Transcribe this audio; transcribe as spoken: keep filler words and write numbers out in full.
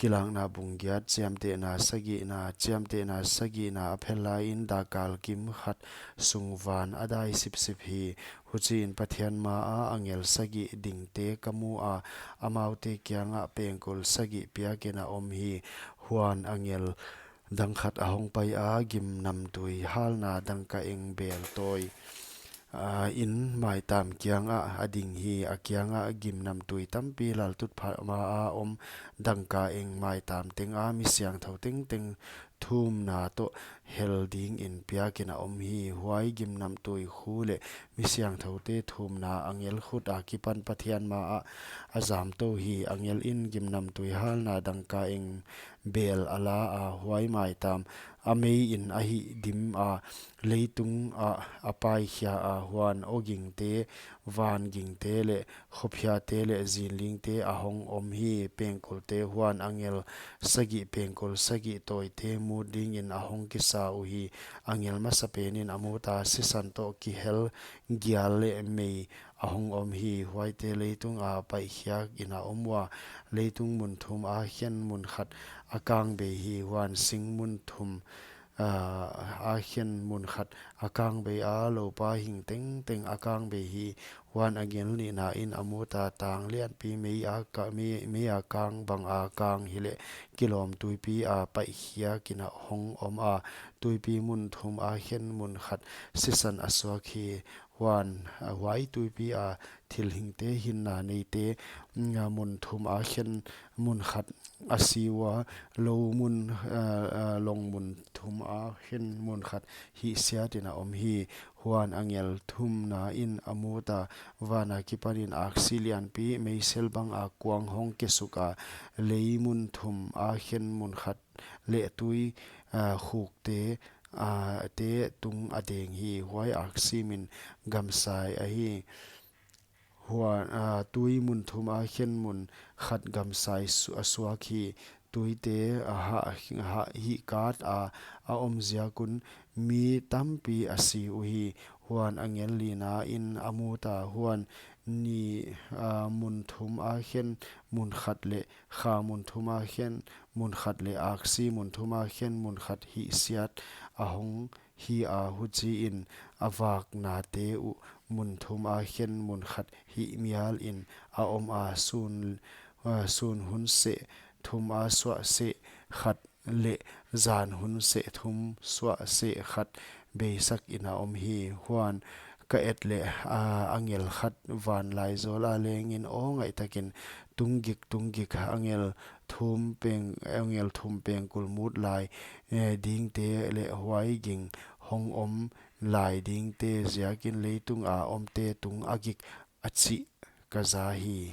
Thilhihna bung giat. Chiamtehna sagihna. Chiamtehna sagihna a phel lai in dakkal kim khat sung van a dai sipsip hi. Huchiin Pathian maa angel sagih dingte ka mu a, amaute kiangah pengkul sagih piakin a om hi. Huan angel dang khat a hong pai a, gimnamtui halna dangkaeng bel tawi, ah, in maitam kiangah a ding hi. A kiangah gimnamtui tampi laltutphah maa om dangkaeng maitam tenga mi siangthou tengteng thumna toh hel dingin piakin a om hi. Huai gimnamtui khu leh mi siangthoute thumna angel khut akipan Pathian maah a zamtou hi. Angel in gimnamtui halna dangkaeng bel a la a, huai maitam a meiin a hihdim a, leitungah a paikhia a. Huan awgingte, vangingte leh khophiate leh zinlingte a hong om hi. Pengkulte huan angel sagih pengkul sagih tawite mut dingin a hong kisa uhi. Angel masapenin a muta sisan toh kihel gial leh mei a hong om hi. Huaite leitunga paihkhiakin a om ua, leitung mun thum a khen mun khat a kang bei hi. Huan sing mun thum, ah, a khen mun khat a kang bei a, loupa hing tengteng a kang bei hi. Huan angel nihna in a muta tang lianpi mei a ka-, mei, mei a kang banga kang hileh kilawm tuipi a paihkhiakin a hong om a, tuipi mun thum a khen mun khat sisan a suak hi. Huan, ah, huai tuipi a thilhingte hinna neite, mm, ah, mun thum a khen mun khat a si ua, lou mun, ah, ah, long mun thum a khen mun khat hihsiatin a om hi. Huan angel thumna in a muta, van akipanin aksi lianpi meisel banga kuang hong kesuk a, lei mun thum a khen mun khat leh tui, ah, khukte, ah, te tung a deng hi. Huai aksi min Gamsai ahi. Huan, ah, tui mun thum a khen mun khat gamsai su-, a suak hi. Tuite a ha, ha, hihkat a, a om ziak un mi tampi a si uhi. Huan angel lina in a muta, huan ni, ah, mun thum a khen mun khat leh kha mun thum a khen mun khat leh aksi mun thum a khen mun khat hihsiat a hong hi a, huchiin a vaknate uh mun thum a khen mun khat hihmialin a om a, sun, ah, sun hun seh thum a suah seh khat leh zan hun seh thum suah seh khat beisakin a om hi. Huan ka et leh, ah, angel khat vanlaizawl a lengin aw ngaihtakin, tunggik, tunggik, angel thum peng, angel thum pengkul mut lai, eh, dingte leh huai ging hong om lai dingte ziakin leitunga omte tung a gik, a chih ka za hi.